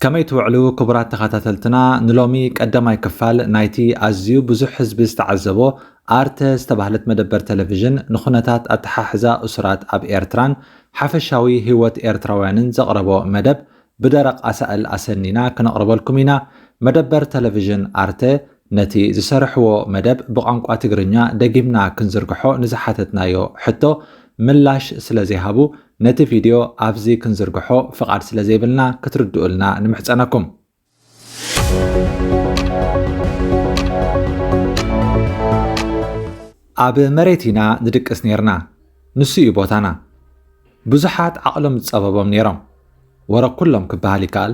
ከመይ ትውዕሉ ክቡራት ተኸታተልትና? ንሎሚ ቀዳማይ ክፋል ናይቲ ኣዝዩ ብዙሕ ህዝቢ ዝተዓዘቦ ኣርተ ዝተባህለት መደበር ቴሌቪዥን ንኹነታት ኣተሓሕዛ እሱራት ኣብ ኤርትራን ሓፈሻዊ ህይወት ኤርትራውያንን ዘቕረቦ መደብ ብደረቕ ኣሳእል ኣሰኒና ክነቕርበልኩም ኢና። መደበር ቴሌቪዥን ኣርተ ነቲ ዝሰርሕዎ መደብ ብቋንቋ ትግርኛ ደጊምና ክንዝርግሖ ንዝሓተትናዮ ሕቶ ምላሽ ስለ ዘይሃቡ፣ ነቲ ቪድዮ ኣብዚ ክንዝርግሖ ፍቓድ ስለ ዘይብልና ክትርድኡልና ንምሕጸነኩም። ኣብ መሬት ኢና ንድቅስ ኔርና። ንሱ እዩ ቦታና። ብዙሓት ዓቕሎም ዝጸበቦም ኔሮም። ወረ ኩሎም ክበሃል ይከኣል።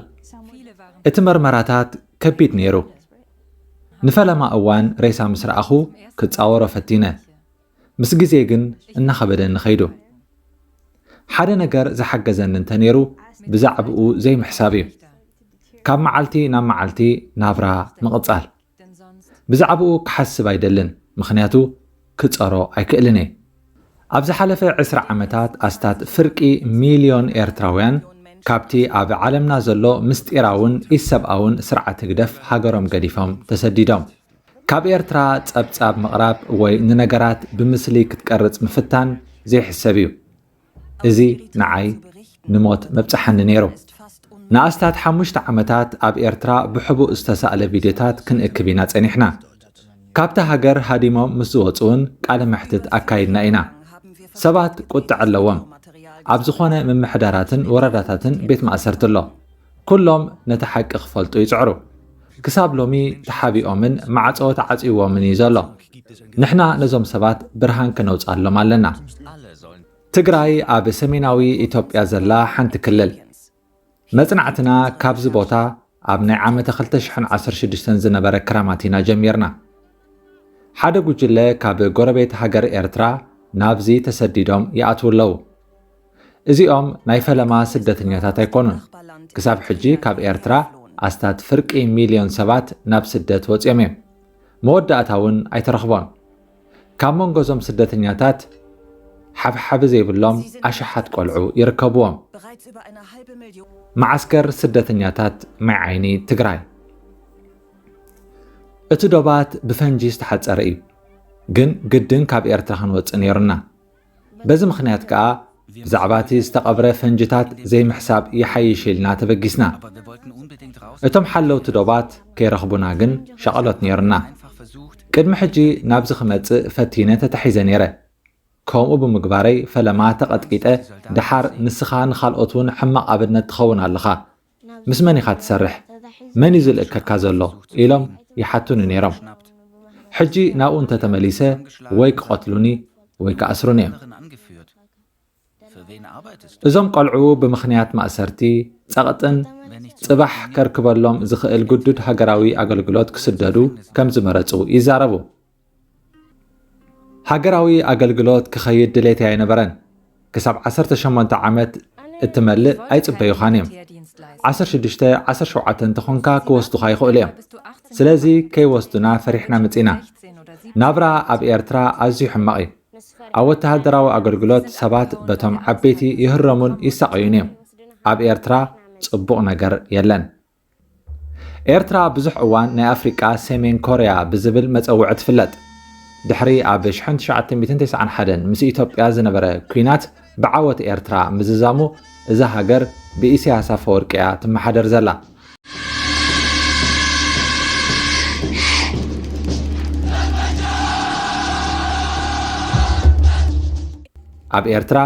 እቲ መርመራታት ከቢድ ኔሩ። ንፈለማ እዋን ሬሳ ምስ ረኣኹ ክጻወሮ ፈቲነ። ምስ ግዜ ግን እናኸበደኒ ኸይዱ። ሓደ ነገር ዝሓገዘኒ እንተ ኔሩ ብዛዕባኡ ዘይምሕሳብ እዩ። ካብ መዓልቲ ናብ መዓልቲ ናብራ ምቕጻል። ብዛዕባኡ ክሓስብ ኣይደልን፣ ምኽንያቱ ክጸሮ ኣይክእልን እየ። ኣብ ዝሓለፈ ዕስራ ዓመታት ኣስታት ፍርቂ ሚልዮን ኤርትራውያን ካብቲ ኣብ ዓለምና ዘሎ ምስጢራውን ኢሰብኣውን ስርዓት ህግደፍ ሃገሮም ገዲፎም ተሰዲዶም። ካብ ኤርትራ ጸብጻብ ምቕራብ ወይ ንነገራት ብምስሊ ክትቀርጽ ምፍታን ዘይሕሰብ እዩ። እዚ ንዓይ ንሞት መብጽሓኒ ነይሩ። ንኣስታት ሓሙሽተ ዓመታት ኣብ ኤርትራ ብሕቡእ ዝተሳእለ ቪድዮታት ክንእክብ ኢና ጸኒሕና። ካብታ ሃገር ሃዲሞም ምስ ዝወጹ እውን ቃለ መሕትት ኣካይድና ኢና። ሰባት ቁጥዐ ኣለዎም። ኣብ ዝኾነ ምምሕዳራትን ወረዳታትን ቤት ማእሰርቲ ኣሎ። ኩሎም ነቲ ሓቂ ክፈልጡ ይጽዕሩ። ክሳብ ሎሚ ተሓቢኦምን ማዕጾ ተዓጽይዎምን እዩ ዘሎ። ንሕና ነዞም ሰባት ብርሃን ክነውጽኣሎም ኣለና። ትግራይ ኣብ ሰሜናዊ ኢትዮጵያ ዘላ ሓንቲ ክልል። መጽናዕትና ካብዚ ቦታ ኣብ ናይ ዓመተ ክልተ ሽሕን ዓሰርተ ሽዱሽተን ዝነበረ ክራማት ኢና ጀሚርና። ሓደ ጉጅለ ካብ ጎረቤት ሃገር ኤርትራ ናብዚ ተሰዲዶም ይኣትዉ ኣለዉ። እዚኦም ናይ ፈለማ ስደተኛታት ኣይኮኑን። ክሳብ ሕጂ ካብ ኤርትራ ኣስታት ፍርቂ ሚልዮን ሰባት ናብ ስደት ወጺኦም እዮም። መወዳእታ እውን ኣይተረኽቦን። ካብ መንጎ እዞም ስደተኛታት ሓብሓቢ ዘይብሎም ኣሽሓት ቆልዑ ይርከብዎም። መዓስከር ስደተኛታት ማይ ዓይኒ ትግራይ። እቲ ዶባት ብፈንጂ ዝተሓጸረ እዩ፣ ግን ግድን ካብ ኤርትራ ክንወጽእ ነይሩና። በዚ ምኽንያት ከኣ ብዛዕባ እቲ ዝተቐብረ ፈንጅታት ዘይምሕሳብ ይሓይሽ ኢልና ተበጊስና። እቶም ሓለውቲ ዶባት ከይረኽቡና ግን ሻቐሎት ነይሩና። ቅድሚ ሕጂ ናብዚ ክመጽእ ፈቲነ ተታሒዘ ነይረ። ከምኡ ብምግባረይ ፈለማ ተቐጥቂጠ፣ ደሓር ንስኻ ንኻልኦት እውን ሕማቕ ኣብነት ትኸውን ኣለኻ፣ ምስ መን ኢኻ ትሰርሕ? መን እዩ ዝልእከካ ዘሎ? ኢሎም ይሓቱኒ ነይሮም። ሕጂ ናብኡ እንተተመሊሰ ወይ ክቐትሉኒ ወይ ክኣስሩኒ እዮም። እዞም ቆልዑ ብምኽንያት ማእሰርቲ፣ ጸቕጥን ጽባሕ ከርክበሎም ዝኽእል ግዱድ ሃገራዊ ኣገልግሎት ክስደዱ ከም ዝመረጹ ይዛረቡ። ሃገራዊ ኣገልግሎት ክኸይድ ድሌተይ ኣይነበረን። ክሳብ ዓሰርተ ሸሞንተ ዓመት እትመልእ ኣይጽበዩኻን እዮም። ዓሰርተ ሽዱሽተ፣ ዓሰርተ ሸውዓተ እንተኾንካ ክወስዱኻ ይኽእሉ እዮም። ስለዚ ከይወስዱና ፈሪሕና መጺና። ናብራ ኣብ ኤርትራ ኣዝዩ ሕማቕ እዩ። ኣብ ወተሃደራዊ ኣገልግሎት ሰባት በቶም ዓበይቲ ይህረሙን ይሳቐዩን እዮም። ኣብ ኤርትራ ጽቡቕ ነገር የለን። ኤርትራ ብዙሕ እዋን ናይ ኣፍሪቃ ሰሜን ኮርያ ብዝብል መጸውዒ ትፍለጥ። ድሕሪ ኣብ ሽሕን ትሽዓተ ሚእትን ተስዓን ሓደን ምስ ኢትዮጵያ ዝነበረ ኲናት ብዓወት ኤርትራ ምዝዛሙ፣ እዛ ሃገር ብኢሳያስ ኣፈወርቂ እያ ትመሓደር ዘላ። ኣብ ኤርትራ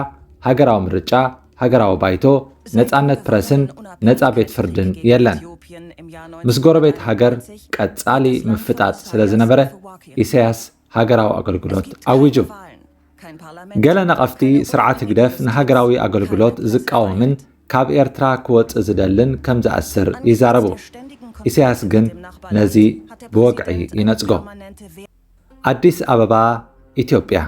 ሃገራዊ ምርጫ፣ ሃገራዊ ባይቶ፣ ነጻነት ፕረስን ነጻ ቤት ፍርድን የለን። ምስ ጎረቤት ሃገር ቀጻሊ ምፍጣጥ ስለ ዝነበረ፣ ኢሳያስ ሃገራዊ ኣገልግሎት ኣዊጁ። ገለ ነቐፍቲ፣ ስርዓት ህግደፍ ንሃገራዊ ኣገልግሎት ዝቃወምን ካብ ኤርትራ ክወጽእ ዝደልን ከም ዝኣስር ይዛረቡ። ኢሳያስ ግን ነዚ ብወግዒ ይነጽጎ። ኣዲስ ኣበባ፣ ኢትዮጵያ።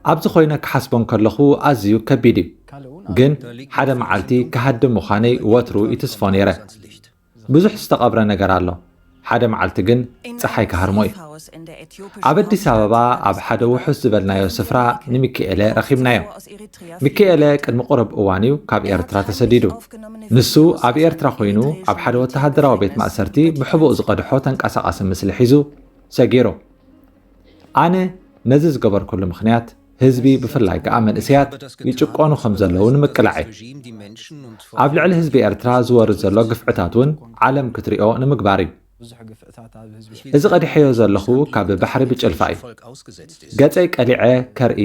ኣብዚ ኮይነ ክሓስቦ እንከለኹ ኣዝዩ ከቢድ እዩ። ግን ሓደ መዓልቲ ክሃድም ምዃነይ ወትሩ ይትስፎ ነይረ። ብዙሕ ዝተቐብረ ነገር ኣሎ። ሓደ መዓልቲ ግን ጸሓይ ክሃርሞ እዩ። ኣብ ኣዲስ ኣበባ ኣብ ሓደ ውሑስ ዝበልናዮ ስፍራ ንሚካኤለ ረኺብናዮ። ሚካኤለ ቅድሚ ቁሩብ እዋን እዩ ካብ ኤርትራ ተሰዲዱ። ንሱ ኣብ ኤርትራ ኮይኑ ኣብ ሓደ ወተሃደራዊ ቤት ማእሰርቲ ብሕቡእ ዝቐድሖ ተንቀሳቓሲ ምስሊ ሒዙ ሰጊሩ። ኣነ ነዚ ዝገበርኩሉ ምኽንያት ህዝቢ ብፍላይ ከኣ መንእሰያት ይጭቆኑ ከም ዘለዉ ንምቅላዕ እዩ። ኣብ ልዕሊ ህዝቢ ኤርትራ ዝወርድ ዘሎ ግፍዕታት እውን ዓለም ክትሪኦ ንምግባር እዩ። እዚ ቀዲሐዮ ዘለኹ ካብ ባሕሪ ብጭልፋ እዩ። ገጸይ ቀሊዐ ከርኢ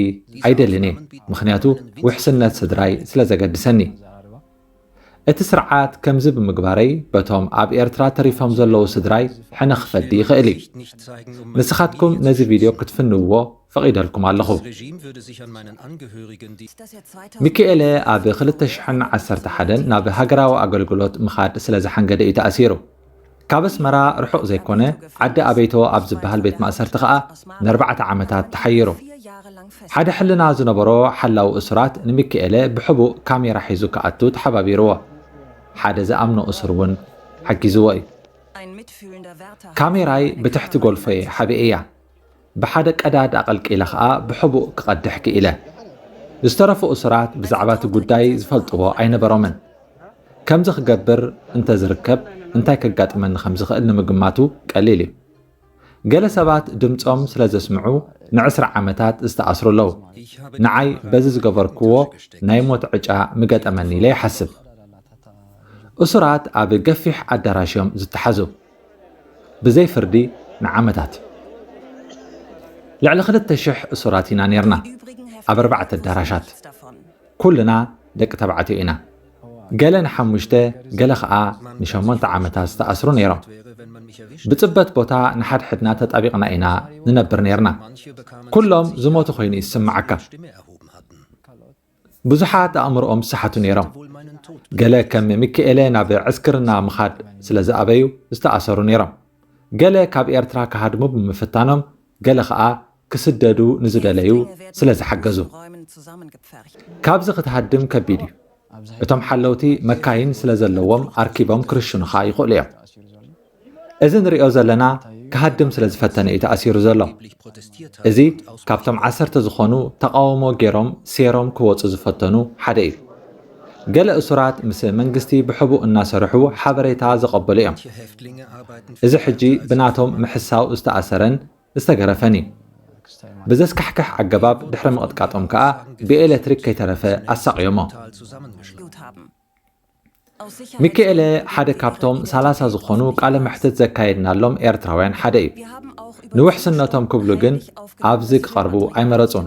ኣይደልን እየ፣ ምኽንያቱ ውሕስነት ስድራይ ስለ ዘገድሰኒ። እቲ ስርዓት ከምዚ ብምግባረይ በቶም ኣብ ኤርትራ ተሪፎም ዘለዉ ስድራይ ሕነ ክፈዲ ይኽእል እዩ። ንስኻትኩም ነዚ ቪድዮ ክትፍንውዎ ፈቒደልኩም ኣለኹ። ሚካኤለ ኣብ ክልተ ሽሕን ዓሰርተ ሓደን ናብ ሃገራዊ ኣገልግሎት ምኻድ ስለ ዝሓንገደ እዩ ተኣሲሩ። ካብ ኣስመራ ርሑቕ ዘይኮነ ዓዲ ኣበይቶ ኣብ ዝበሃል ቤት ማእሰርቲ ከኣ ንኣርባዕተ ዓመታት ተሓይሩ። ሓደ ሕልና ዝነበሮ ሓላዊ እሱራት ንሚካኤለ ብሕቡእ ካሜራ ሒዙ ክኣቱ ተሓባቢርዎ። ሓደ ዝኣምኖ እሱር እውን ሓጊዝዎ እዩ። ካሜራይ ብትሕቲ ጎልፎ እየ ሓቢኤያ። ብሓደ ቀዳድ ኣቐልቂለ ኸኣ ብሕቡእ ክቐድሕ ክኢለ። ዝተረፉ እሱራት ብዛዕባ እቲ ጉዳይ ዝፈልጥዎ ኣይነበሮምን። ከምዚ ክገብር እንተ ዝርከብ እንታይ ከጋጥመኒ ከም ዝኽእል ንምግማቱ ቀሊል እዩ። ገለ ሰባት ድምጾም ስለ ዘስምዑ ንዕስራ ዓመታት ዝተኣስሩ ኣለዉ። ንዓይ በዚ ዝገበርክዎ ናይ ሞት ዕጫ ምገጠመኒ ኢለ ይሓስብ። እሱራት ኣብ ገፊሕ ኣዳራሽ እዮም ዝተሓዙ። ብዘይ ፍርዲ ንዓመታት። ልዕሊ ክልተ ሽሕ እሱራት ኢና ኔርና፣ ኣብ ኣርባዕተ ኣዳራሻት። ኩልና ደቂ ተባዕትዮ ኢና። ገለ ንሓሙሽተ፣ ገለ ኸኣ ንሸሞንተ ዓመታት ዝተኣስሩ ነይሮም። ብጽበት ቦታ ንሓድሕድና ተጣቢቕና ኢና ንነብር ነይርና። ኩሎም ዝሞቱ ኮይኑ ይስምዓካ። ብዙሓት ኣእምሮኦም ዝሰሓቱ ነይሮም። ገለ ከም ሚካኤለ ናብ ዕስክርና ምኻድ ስለ ዝኣበዩ ዝተኣሰሩ ነይሮም። ገለ ካብ ኤርትራ ክሃድሙ ብምፍታኖም፣ ገለ ኸኣ ክስደዱ ንዝደለዩ ስለ ዝሓገዙ። ካብዚ ክትሃድም ከቢድ እዩ። እቶም ሓለውቲ መካይን ስለ ዘለዎም ኣርኪቦም ክርሽኑኻ ይኽእሉ እዮም። እዚ ንሪኦ ዘለና ክሃድም ስለ ዝፈተነ እዩ ተኣሲሩ ዘሎ። እዚ ካብቶም ዓሰርተ ዝኾኑ ተቓውሞ ገይሮም ሴሮም ክወጹ ዝፈተኑ ሓደ እዩ። ገለ እሱራት ምስ መንግስቲ ብሕቡእ እናሰርሑ ሓበሬታ ዘቐበሉ እዮም። እዚ ሕጂ ብናቶም ምሕሳው ዝተኣሰረን ዝተገረፈን እዩ። ብዘስካሕክሕ ኣገባብ ድሕሪ ምቕጥቃጦም ከኣ ብኤሌክትሪክ ከይተረፈ ኣሳቕዮሞ። ሚካኤለ ሓደ ካብቶም ሰላሳ ዝኾኑ ቃለ መሕትት ዘካየድናሎም ኤርትራውያን ሓደ እዩ። ንውሕስነቶም ክብሉ ግን ኣብዚ ክቐርቡ ኣይመረጹን።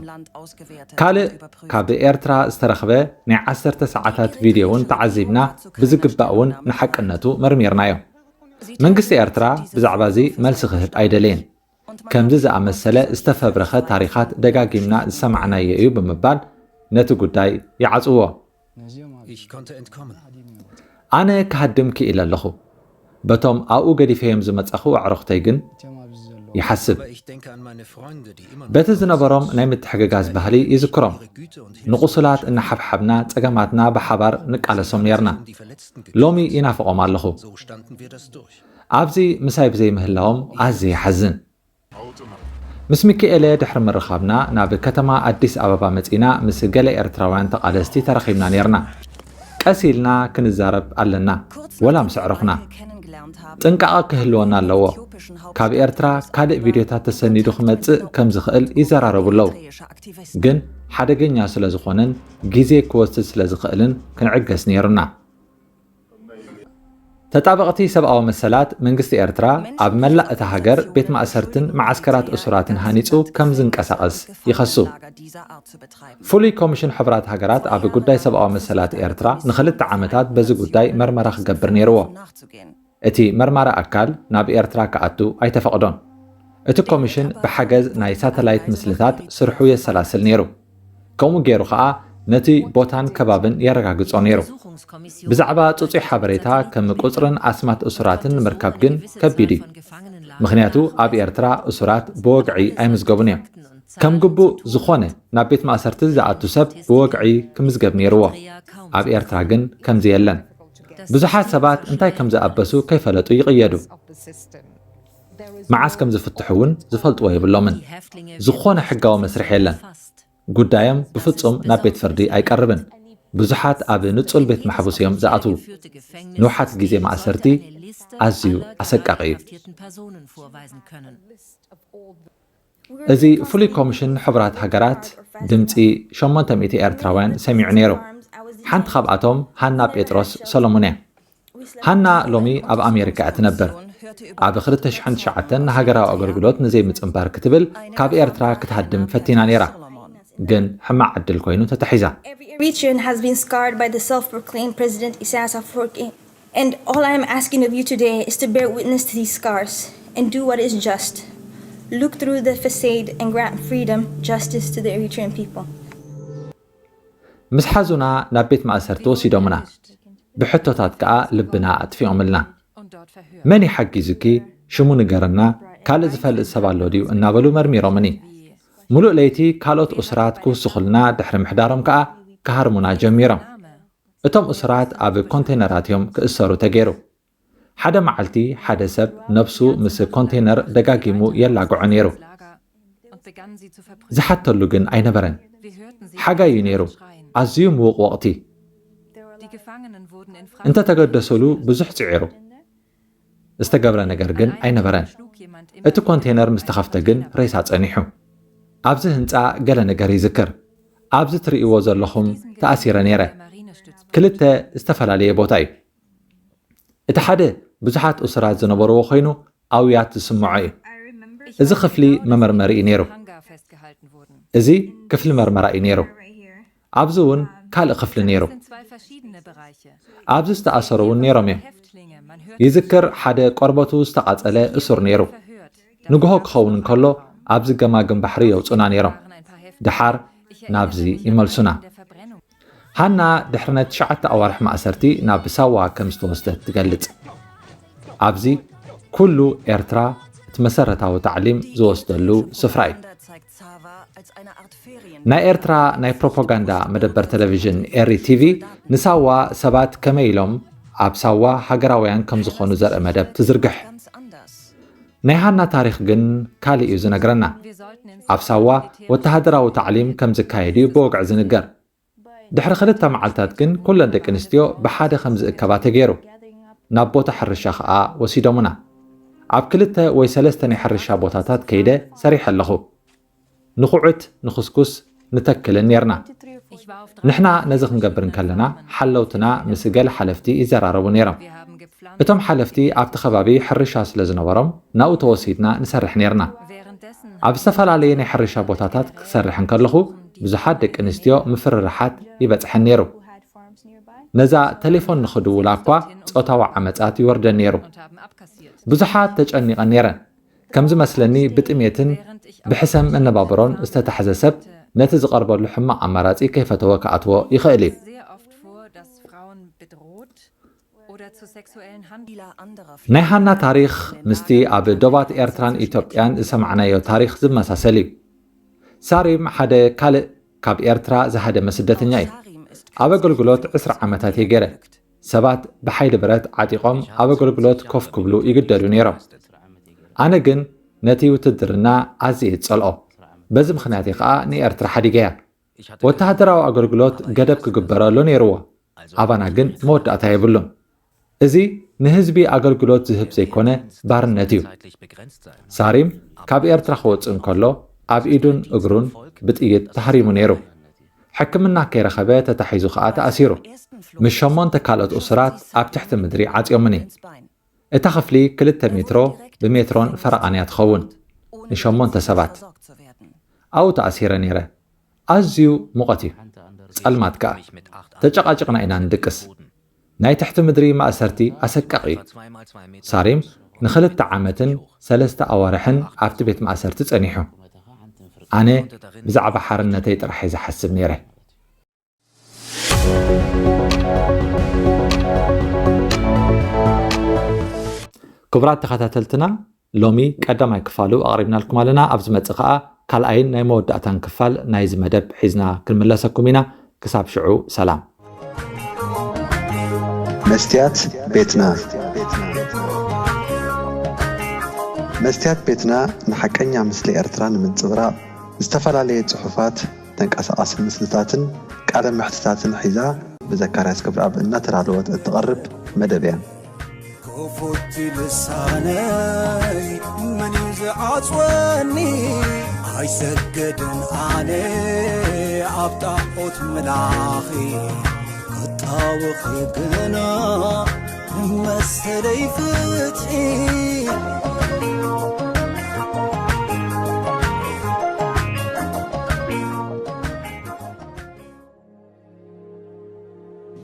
ካልእ ካብ ኤርትራ ዝተረኽበ ናይ ዓሰርተ ሰዓታት ቪድዮ እውን ተዓዚብና፣ ብዝግባእ እውን ንሓቅነቱ መርሚርናዮ። መንግስቲ ኤርትራ ብዛዕባ እዚ መልሲ ክህብ ኣይደለየን። ከምዚ ዝኣመሰለ ዝተፈብረኸ ታሪኻት ደጋጊምና ዝሰማዕናዮ እዩ ብምባል ነቲ ጉዳይ ይዓጽዎ። ኣነ ክሃድም ክኢለ ኣለኹ። በቶም ኣብኡ ገዲፈዮም ዝመጻኹ ኣዕሩኽተይ ግን ይሓስብ። በቲ ዝነበሮም ናይ ምትሕግጋዝ ባህሊ ይዝክሮም። ንቑሱላት እናሓብሓብና ጸገማትና ብሓባር ንቃለሶም ኔርና። ሎሚ ይናፍቖም ኣለኹ። ኣብዚ ምሳይ ብዘይምህላዎም ኣዝየ ይሓዝን። ምስ ሚካኤለ ድሕሪ ምርኻብና ናብ ከተማ ኣዲስ ኣበባ መጺና ምስ ገለ ኤርትራውያን ተቓለስቲ ተራኺብና ኔርና። ቀስ ኢልና ክንዛረብ ኣለና፣ ወላ ምስ ኣዕሩኽና። ጥንቃቐ ክህልወና ኣለዎ። ካብ ኤርትራ ካልእ ቪድዮታት ተሰኒዱ ክመጽእ ከም ዝኽእል ይዘራረቡ ኣለዉ። ግን ሓደገኛ ስለ ዝኾነን ግዜ ክወስድ ስለ ዝኽእልን ክንዕገስ ኔሩና። ተጣበቕቲ ሰብኣዊ መሰላት መንግስቲ ኤርትራ ኣብ መላእ እታ ሃገር ቤት ማእሰርትን መዓስከራት እሱራትን ሃኒጹ ከም ዝንቀሳቐስ ይኸሱ። ፍሉይ ኮሚሽን ሕቡራት ሃገራት ኣብ ጉዳይ ሰብኣዊ መሰላት ኤርትራ ንኽልተ ዓመታት በዚ ጉዳይ መርመራ ክገብር ነይርዎ። እቲ መርማሪ ኣካል ናብ ኤርትራ ክኣቱ ኣይተፈቕዶን። እቲ ኮሚሽን ብሓገዝ ናይ ሳተላይት ምስልታት ስርሑ የሰላስል ነይሩ። ከምኡ ገይሩ ኸኣ ነቲ ቦታን ከባብን የረጋግጾ ነይሩ። ብዛዕባ ጽጹይ ሓበሬታ ከም ቁጽርን ኣስማት እሱራትን ንምርካብ ግን ከቢድ እዩ። ምኽንያቱ ኣብ ኤርትራ እሱራት ብወግዒ ኣይምዝገቡን እዮም። ከም ግቡእ ዝኾነ ናብ ቤት ማእሰርቲ ዝኣቱ ሰብ ብወግዒ ክምዝገብ ነይርዎ። ኣብ ኤርትራ ግን ከምዚ የለን። ብዙሓት ሰባት እንታይ ከም ዝኣበሱ ከይፈለጡ ይቕየዱ። መዓስ ከም ዝፍትሑ እውን ዝፈልጥዎ የብሎምን። ዝኾነ ሕጋዊ መስርሕ የለን። ጉዳዮም ብፍጹም ናብ ቤት ፍርዲ ኣይቀርብን። ብዙሓት ኣብ ንጹል ቤት ማሕቡስ እዮም ዝኣትዉ። ንውሓት ግዜ ማእሰርቲ ኣዝዩ ኣሰቃቒ እዩ። እዚ ፍሉይ ኮሚሽን ሕቡራት ሃገራት ድምጺ ሸሞንተ ሚእቲ ኤርትራውያን ሰሚዑ ነይሩ። ሓንቲ ካብኣቶም ሃና ጴጥሮስ ሰሎሞን እያ። ሃና ሎሚ ኣብ ኣሜሪካ እያ ትነብር። ኣብ ክልተ ሽሕን ትሽዓተን ንሃገራዊ ኣገልግሎት ንዘይምጽንባር ክትብል ካብ ኤርትራ ክትሃድም ፈቲና ነይራ። ግን ሕማቕ ዕድል ኮይኑ ተታሒዛ። Eritrean has been scarred by the self-proclaimed President Isaias Afwerki. And all I am asking of you today is to bear witness to these scars and do what is just. Look through the facade and grant freedom, justice to the Eritrean people. ምስ ሓዙና ናብ ቤት ማእሰርቲ ወሲዶምና። ብሕቶታት ከኣ ልብና ኣጥፊኦምልና። መን ይሓጊዙኪ? ሽሙ ንገረና፣ ካልእ ዝፈልጥ ሰብ ኣሎ ድዩ? እናበሉ መርሚሮምኒ። ሙሉእ ለይቲ ካልኦት እሱራት ክውስኹልና ድሕሪ ምሕዳሮም ከኣ ክሃርሙና ጀሚሮም። እቶም እሱራት ኣብ ኮንቴነራት እዮም ክእሰሩ ተገይሩ። ሓደ መዓልቲ ሓደ ሰብ ነብሱ ምስ ኮንቴነር ደጋጊሙ የላግዖ ነይሩ። ዝሓተሉ ግን ኣይነበረን። ሓጋይ እዩ ነይሩ። ኣዝዩ ምዉቕ ወቕቲ። እንተተገደሰሉ ብዙሕ ጽዒሩ። ዝተገብረ ነገር ግን ኣይነበረን። እቲ ኮንቴነር ምስ ተኸፍተ ግን ሬሳ ጸኒሑ። ኣብዚ ህንጻ ገለ ነገር ይዝክር። ኣብዚ ትርእይዎ ዘለኹም ተኣሲረ ነይረ። ክልተ ዝተፈላለየ ቦታ እዩ። እቲ ሓደ ብዙሓት እሱራት ዝነበርዎ ኮይኑ ኣውያት ዝስምዖ እዩ። እዚ ክፍሊ መመርመሪ እዩ ነይሩ። እዚ ክፍሊ መርመራ እዩ ነይሩ። ኣብዚ እውን ካልእ ክፍሊ ነይሩ። ኣብዚ ዝተኣሰሩ እውን ነይሮም እዮም። ይዝክር ሓደ ቆርበቱ ዝተቓጸለ እሱር ነይሩ። ንግሆ ክኸውን እንከሎ ኣብዚ ገማግም ባሕሪ የውጹና ነይሮም። ደሓር ናብዚ ይመልሱና። ሃና ድሕሪ ናይ ትሽዓተ ኣዋርሕ ማእሰርቲ ናብ ሳዋ ከም ዝተወስደት ትገልጽ። ኣብዚ ኩሉ ኤርትራ እቲ መሰረታዊ ታዕሊም ዝወስደሉ ስፍራ እዩ። ናይ ኤርትራ ናይ ፕሮፓጋንዳ መደበር ቴሌቪዥን ኤሪ ቲቪ ንሳዋ ሰባት ከመይ ኢሎም ኣብ ሳዋ ሃገራውያን ከም ዝኾኑ ዘርኢ መደብ ትዝርግሕ። ናይ ሃና ታሪኽ ግን ካልእ እዩ ዝነግረና። ኣብ ሳዋ ወተሃደራዊ ታዕሊም ከም ዝካየድ እዩ ብወግዒ ዝንገር። ድሕሪ ክልተ መዓልታት ግን ኩለን ደቂ ኣንስትዮ ብሓደ ከም ዝእከባ ተገይሩ። ናብ ቦታ ሕርሻ ኸኣ ወሲዶምና። ኣብ ክልተ ወይ ሰለስተ ናይ ሕርሻ ቦታታት ከይደ ሰሪሐ ኣለኹ። ንኹዕት፣ ንኹስኩስ ንተክልን ኔርና። ንሕና ነዚ ክንገብር እንከለና ሓለውትና ምስ ገለ ሓለፍቲ ይዘራረቡ ነይሮም። እቶም ሓለፍቲ ኣብቲ ከባቢ ሕርሻ ስለ ዝነበሮም ናብኡ ተወሲድና ንሰርሕ ነይርና። ኣብ ዝተፈላለየ ናይ ሕርሻ ቦታታት ክሰርሕ እንከለኹ ብዙሓት ደቂ ኣንስትዮ ምፍርርሓት ይበጽሐን ነይሩ። ነዛ ቴሌፎን ንኽድውላ እኳ ጾታዊ ዓመጻት ይወርደን ነይሩ። ብዙሓት ተጨኒቐን ነይረን። ከም ዝመስለኒ ብጥሜትን ብሕሰም መነባብሮን ዝተታሕዘ ሰብ ነቲ ዝቐርበሉ ሕማቕ ኣማራጺ ከይፈተወ ክኣትዎ ይኽእል እዩ። ናይ ሃና ታሪኽ ምስቲ ኣብ ዶባት ኤርትራን ኢትዮጵያን ዝሰማዕናዮ ታሪኽ ዝመሳሰል እዩ። ሳሪም ሓደ ካልእ ካብ ኤርትራ ዝሃደመ ስደተኛ እዩ። ኣብ ኣገልግሎት ዕስራ ዓመታት እየ ገይረ። ሰባት ብሓይሊ ብረት ዓጢቖም ኣብ ኣገልግሎት ኮፍ ክብሉ ይግደዱ ነይሮም። ኣነ ግን ነቲ ውትድርና ኣዝየ ይጸልኦ። በዚ ምኽንያት እየ ከኣ ንኤርትራ ሓዲገያ። ወተሃደራዊ ኣገልግሎት ገደብ ክግበረሉ ነይርዎ። ኣባና ግን መወዳእታ የብሉን። እዚ ንህዝቢ ኣገልግሎት ዝህብ ዘይኮነ ባርነት እዩ። ሳሪም ካብ ኤርትራ ክወጽእ እንከሎ ኣብ ኢዱን እግሩን ብጥይት ተሃሪሙ ነይሩ። ሕክምና ከይረኸበ ተታሒዙ ከኣ ተኣሲሩ። ምስ ሸሞንተ ካልኦት እሱራት ኣብ ትሕቲ ምድሪ ዓጽዮምኒ። እታ ክፍሊ ክልተ ሜትሮ ብሜትሮን ፈረቓን እያ ትኸውን። ንሸሞንተ ሰባት። ኣብኡ ተኣሲረ ነይረ። ኣዝዩ ሙቐት እዩ። ጸልማት ከኣ። ተጨቓጭቕና ኢና ንድቅስ። ናይ ትሕቲ ምድሪ ማእሰርቲ ኣሰቃቒ እዩ። ሳሪም ንኽልተ ዓመትን ሰለስተ ኣዋርሕን ኣብቲ ቤት ማእሰርቲ ጸኒሑ። ኣነ ብዛዕባ ሓርነተይ ጥራሕ እየ ዝሓስብ ነይረ። ክቡራት ተኸታተልትና፣ ሎሚ ቀዳማይ ክፋሉ ኣቕሪብናልኩም ኣለና። ኣብ ዝመጽእ ከኣ ካልኣይን ናይ መወዳእታን ክፋል ናይዚ መደብ ሒዝና ክንምለሰኩም ኢና። ክሳብ ሽዑ ሰላም። መስትያት ቤትና። መስትያት ቤትና ንሓቀኛ ምስሊ ኤርትራ ንምንጽብራቕ ዝተፈላለየ ጽሑፋት፣ ተንቀሳቓሲ ምስልታትን ቃለ መሕትታትን ሒዛ ብዘካርያስ ክብረኣብ እናተዳለወት እትቐርብ መደብ እያ። ክፉት ልሳነይ መን እዩ ዝዓጽወኒ? ኣይሰገድን ኣነ ኣብ ጣዖት ምላኺ ክጣወኺ ግና መሰለይ ፍትሒ።